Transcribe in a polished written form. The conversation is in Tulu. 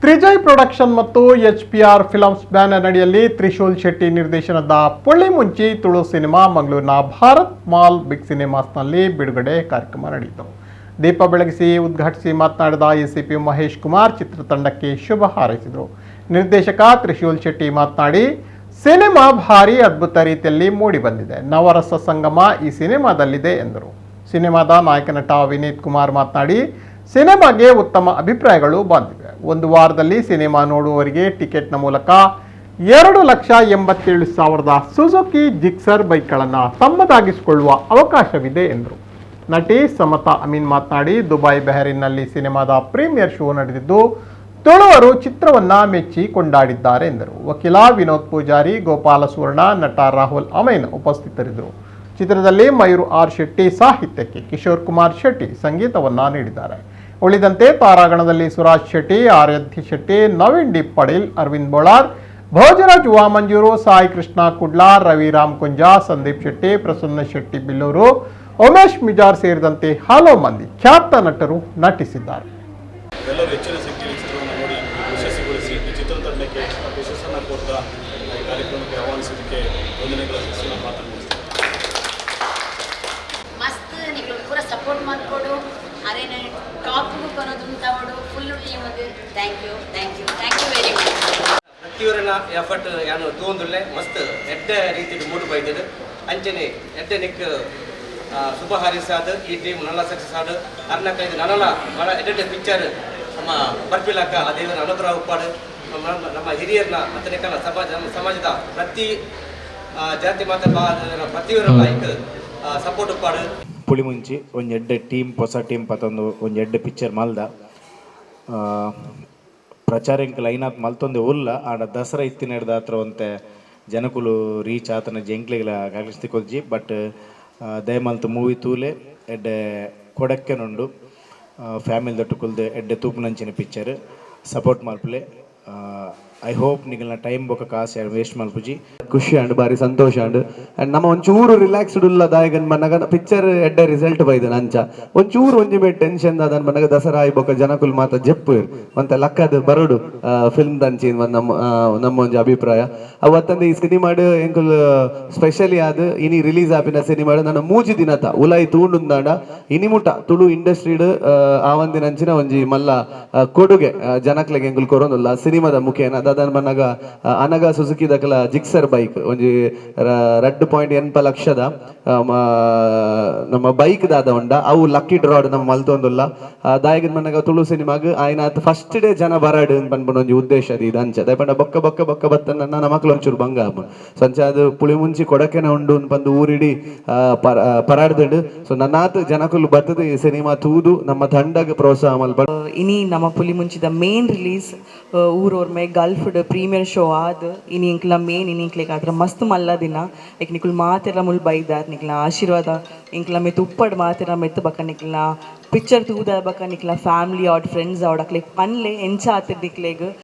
ತ್ರಿಜಯ್ ಪ್ರೊಡಕ್ಷನ್ ಮತ್ತು HPR films banner ನಡಿಯಲ್ಲಿ ತ್ರಿಶೂಲ್ ಶೆಟ್ಟಿ ನಿರ್ದೇಶನದ ಪುಳಿಮುಂಚಿ ತುಳು ಸಿನಿಮಾ ಮಂಗಳೂರಿನ ಭಾರತ್ ಮಾಲ್ ಬಿಗ್ ಸಿನಿಮಾಸ್ನಲ್ಲಿ ಬಿಡುಗಡೆ ಕಾರ್ಯಕ್ರಮ ನಡೆಯಿತು. ದೀಪ ಬೆಳಗಿಸಿ ಉದ್ಘಾಟಿಸಿ ಮಾತನಾಡಿದ ಎಸಿಪಿ ಮಹೇಶ್ ಕುಮಾರ್ ಚಿತ್ರತಂಡಕ್ಕೆ ಶುಭ ಹಾರೈಸಿದರು. ನಿರ್ದೇಶಕ ತ್ರಿಶೂಲ್ ಶೆಟ್ಟಿ ಮಾತನಾಡಿ, ಸಿನಿಮಾ ಭಾರಿ ಅದ್ಭುತ ರೀತಿಯಲ್ಲಿ ಮೂಡಿ ಬಂದಿದೆ. ನವರಸ ಸಂಗಮ ಈ ಸಿನಿಮಾದಲ್ಲಿದೆ ಎಂದರು. ಸಿನಿಮಾದ ನಾಯಕ ನಟ ವಿನೀತ್ ಕುಮಾರ್ ಮಾತನಾಡಿ, ಸಿನಿಮಾಗೆ ಉತ್ತಮ ಅಭಿಪ್ರಾಯಗಳು ಬಂದಿವೆ. ಒಂದು ವಾರದಲ್ಲಿ ಸಿನಿಮಾ ನೋಡುವವರಿಗೆ ಟಿಕೆಟ್ನ ಮೂಲಕ 2,87,000 ಸುಜುಕಿ ಜಿಕ್ಸರ್ ಬೈಕ್ಗಳನ್ನು ತಮ್ಮದಾಗಿಸಿಕೊಳ್ಳುವ ಅವಕಾಶವಿದೆ ಎಂದರು. ನಟಿ ಸಮತಾ ಅಮೀನ್ ಮಾತನಾಡಿ, ದುಬೈ, ಬೆಹರಿನ್ನಲ್ಲಿ ಸಿನಿಮಾದ ಪ್ರೀಮಿಯರ್ ಶೋ ನಡೆದಿದ್ದು, ತುಳುವರು ಚಿತ್ರವನ್ನ ಮೆಚ್ಚಿ ಕೊಂಡಾಡಿದ್ದಾರೆ ಎಂದರು. ವಕೀಲ ವಿನೋದ್ ಪೂಜಾರಿ, ಗೋಪಾಲ ಸುವರ್ಣ, ನಟ ರಾಹುಲ್ ಅಮೈನ್ ಉಪಸ್ಥಿತರಿದ್ದರು. ಚಿತ್ರದಲ್ಲಿ ಮಯೂರ್ ಆರ್ ಶೆಟ್ಟಿ ಸಾಹಿತ್ಯಕ್ಕೆ ಕಿಶೋರ್ ಕುಮಾರ್ ಶೆಟ್ಟಿ ಸಂಗೀತವನ್ನ ನೀಡಿದ್ದಾರೆ. ಉಳಿದಂತೆ ತಾರಾಗಣದಲ್ಲಿ ಸುರಾಜ್ ಶೆಟ್ಟಿ, ಆರಾಧ್ಯ ಶೆಟ್ಟಿ, ನವೀನ್ ಡಿ ಪಡೀಲ್, ಅರವಿಂದ್ ಬೋಳಾರ್, ಭೋಜರಾಜ್ ವಾಮಂಜೂರು, ಸಾಯಿ ಕೃಷ್ಣ ಕುಡ್ಲಾ, ರವಿರಾಮ್ ಕುಂಜಾ, ಸಂದೀಪ್ ಶೆಟ್ಟಿ, ಪ್ರಸನ್ನ ಶೆಟ್ಟಿ ಬಿಲ್ಲೂರು, ಉಮೇಶ್ ಮಿಜಾರ್ ಸೇರಿದಂತೆ ಹಲವು ಮಂದಿ ಖ್ಯಾತ ನಟರು ನಟಿಸಿದ್ದಾರೆ. ಎಲ್ಲರೂ ಹೆಚ್ಚಿನ ಸಂಖ್ಯೆಯಲ್ಲಿ ಚಿತ್ರವನ್ನು ನೋಡಿ ಯಶಸ್ವಿಗೊಳಿಸಿ, ಈ ಚಿತ್ರತಂಡಕ್ಕೆ ಯಶಸ್ಸನ್ನು ಕೋರ್ತಾ, ಈ ಕಾರ್ಯಕ್ರಮಕ್ಕೆ ಆಹ್ವಾನಿಸೋದಕ್ಕೆ ವಂದನೆಗಳ ಸಲ್ಲಿಸಿ ನಾನು ಮಾತನ್ನು ಮುಗಿಸ್ತೇನೆ. ಮಸ್ತ್ ನಿಕ್ಲು ಪೂರ ಸಪೋರ್ಟ್ ಮಲ್ಪೊಡು, ಅರೇನ ಟಾಪ್ಗೂ ಕೊನೊದುಂತಾವಡು. ಫುಲ್ ಟೀಮ್ಗೆ thank you, thank you, thank you very much. ಪ್ರತಿಯೊರನ effort ಯಾನು ತೂಂದುಲ್ಲೆ. ಮಸ್ತ್ ಎಡ್ಡೆ ರೀತಿಡ್ ಮೂಡು ಬೈದೆಡ್. ಅಂಚನೆ ಎಡ್ಡೆ ನಿಕ್ ಶುಭ ಹಾರೈಸಾದ್. ಈ ಟೀಮ್ ನಲ್ಲ ಸಕ್ಸಸ್ ಆಡ್, ಅರ್ನ ಕೈದು ನನಲ ಬಡ ಎಡ್ಡೆ ಪಿಕ್ಚರ್ ನಮ್ಮ ಬರ್ಪಿಲಾಕ ಆ ದೇವರ ಅನುಗ್ರಹ ಉಪ್ಪಾಡು. ನಮ್ಮ ನಮ್ಮ ಹಿರಿಯರ್ನ ಅತನೆ ಸಮಾಜ, ನಮ್ಮ ಸಮಾಜದ ಪ್ರತಿ ಜಾತಿ ಮತ ಪ್ರತಿಯೊರ ಐಕ್ ಸಪೋರ್ಟ್ ಉಪ್ಪಾಡು. ಪುಳಿಮುಂಚಿ ಒಂಜಿ ಎಡ್ಡೆ ಟೀಮ್, ಹೊಸ ಟೀಮ್ ಪತ್ತೊಂದು ಒಂಜಿ ಎಡ್ಡೆ ಪಿಕ್ಚರ್ ಮಲ್ದ. ಪ್ರಚಾರ ಎಂಕ್ ಲೈನ್ ಆತ್ ಮಲ್ತೊಂದೆ ಉಲ್ಲ. ಆಂಡ ದಸರಾ ಇತ್ತಿನ ಹತ್ರ ಒಂತೆ ಜನಕುಲು ರೀಚ್ ಆತನ ಎಂಕ್ಲೆಗ್ಲ ಕ್ಯಾಲ್ಕುಲೇಷನ್ ತಿಕ್ಕೊಜ್ಜಿ. ಬಟ್ ದಯಮಲ್ತ್ ಮೂವಿ ತೂಲೆ. ಎಡ್ಡೆ ಕೊಡಕ್ಕೆನುಂಡು. ಫ್ಯಾಮಿಲಿ ದೊಟ್ಟು ಕುಲ್ದು ಎಡ್ಡೆ ತೂಪುನಂಚಿನ ಪಿಕ್ಚರ್. ಸಪೋರ್ಟ್ ಮಲ್ಪುಲೆ. I hope ನಿಗಲ್ನ time ಬೊಕ ಕಾಸು ವೇಸ್ಟ್ ಮಲ್ಪುಜಿ. ಖುಷಿ ಆಂಡ್, ಬಾರಿ ಸಂತೋಷ ಆಂಡ್. ಅಂಡ್ ನಮ್ಮ ಒಂಚೂರು ರಿಲ್ಯಾಕ್ಸ್ಡ್ ಉಲ್ಲ. ದಾಯಗನ್ ಮನ್ನಗ ಪಿಕ್ಚರ್ ಎಡ್ಡೆ ರಿಸಲ್ಟ್ ಬೈದನ. ಅಂಚ ಒಂಚೂರು ಒಂಜಿ ಮೇ ಟೆನ್ಷನ್ ದಾದನ್ ಮನ್ನಗ ದಸರಾ ಆಯ್ ಬೊಕ ಜನಕುಲು ಮಾತ ಜೆಪ್ಪು ಒಂತೆ ಲಕ್ಕದ ಬರೋಡು ಫಿಲ್ಮ್ ದಂಚಿ ನಮ್ಮ ನಮ್ಮ ಒಂಜಿ ಅಭಿಪ್ರಾಯ ಅವು. ಅತ್ತಂದೆ ಈ ಸಿನಿಮಾಡ್ ಎಂಕುಲು ಸ್ಪೆಷಲಿ ಆದ್ ಇನಿ ರಿಲೀಸ್ ಆಪಿನ ಸಿನಿಮಾಡ್ ನನ್ನ 3 ದಿನತ ಉಲಾಯಿ ತೂಂಡುಂದಾಂಡ ಇನಿ ಮುಟ ತುಳು ಇಂಡಸ್ಟ್ರಿಡ್ ಆವಂದಿನ ಅಂಚಿನ ಒಂಜಿ ಮಲ್ಲ ಕೊಡುಗೆ ಜನಕ್ಲೆಗ್ ಎಂಕುಲು ಕೊರೊಂದುಲ್ಲ ಸಿನಿಮಾದ ಮುಖೇನ. ದಾದನ್ ಮನ್ನಗ ಅನಗ ಸುಜುಕಿ ದಕಲ ಜಿಕ್ಸರ್ ಬೈಕ್, ಒಂಜಿ 2.80 ಲಕ್ಷದ ನಮ್ಮ ಬೈಕ್ ದಾದ ಉಂಡ, ಅವು ಲಕ್ಕಿ ಡ್ರಾಡ್ ನಮ್ಮ ಮಲ್ತೊಂದುಲ್ಲ. ದಾಯಗನ್ ಮನ್ನಗ ತುಳು ಸಿನಿಮಾಗ್ ಆಯ್ನ ಫಸ್ಟ್ ಡೇ ಜನ ಬರಡ್ ಪನ್ಪುನ ಒಂಜಿ ಉದ್ದೇಶ ಅದು ಇದು. ಅಂಚ ದಾಯಪಂಡ ಬೊಕ್ಕ ಬೊಕ್ಕ ಬೊಕ್ಕ ಬತ್ತ ನನ್ನ ಮಕ್ಳು ಒಂಚೂರು ಬಂಗ ಆಪುಂಡು. ಸೊ ಅಂಚ ಅದು ಪುಳಿ ಮುಂಚಿ ಕೊಡಕೆನ ಉಂಡು ಪಂದು ಊರಿಡಿ ಪರಾಡ್ದುಂಡು. ಸೊ ನನ್ನಾತ್ ಜನಕುಲು ಬತ್ತದ ಈ ಸಿನಿಮಾ ತೂದು ನಮ್ಮ ತಂಡಗ್ ಪ್ರೋತ್ಸಾಹ ಮಲ್ಪ. ಇನಿ ನಮ್ಮ ಪುಲಿ ಮುಂಚಿದ ಮೇನ್ ರಿಲೀಸ್ ಊರೋರ್ಮೆ ಗಲ್ಫ್ಡ್ ಪ್ರೀಮಿಯರ್ ಶೋ ಆದ್ ಇನಿ ಎಂಕ್ಲ ಮೇನ್ ಇನಿ ಎಂಕ್ಲೆಗ್ ಆದ್ರ ಮಸ್ತ್ ಮಲ್ಲ ದಿನ. ಲೈಕ್ ನಿಕುಲು ಮಾತೆರ್ಲ ಮುಲ್ ಬೈದಾರ್. ನಿಕ್ಲ ಆಶೀರ್ವಾದ ಎಂಕ್ಲ ಮೆತ್ ಉಪ್ಪಡ್. ಮಾತೆರ್ಲ ಮೆತ್ತು ಬಕ್ಕ ನಿಕ್ಲ ಪಿಕ್ಚರ್ ತೂದ ಬಕ್ಕ ನಿಕ್ಲ ಫ್ಯಾಮಿಲಿ ಆಡ್, ಫ್ರೆಂಡ್ಸ್ ಆಡ್ ಅಕ್ಲೆಗ್ ಪನ್ಲೆ ಎಂಚ ಆತಿರ್ ನಿಕ್ಲೆಗ್.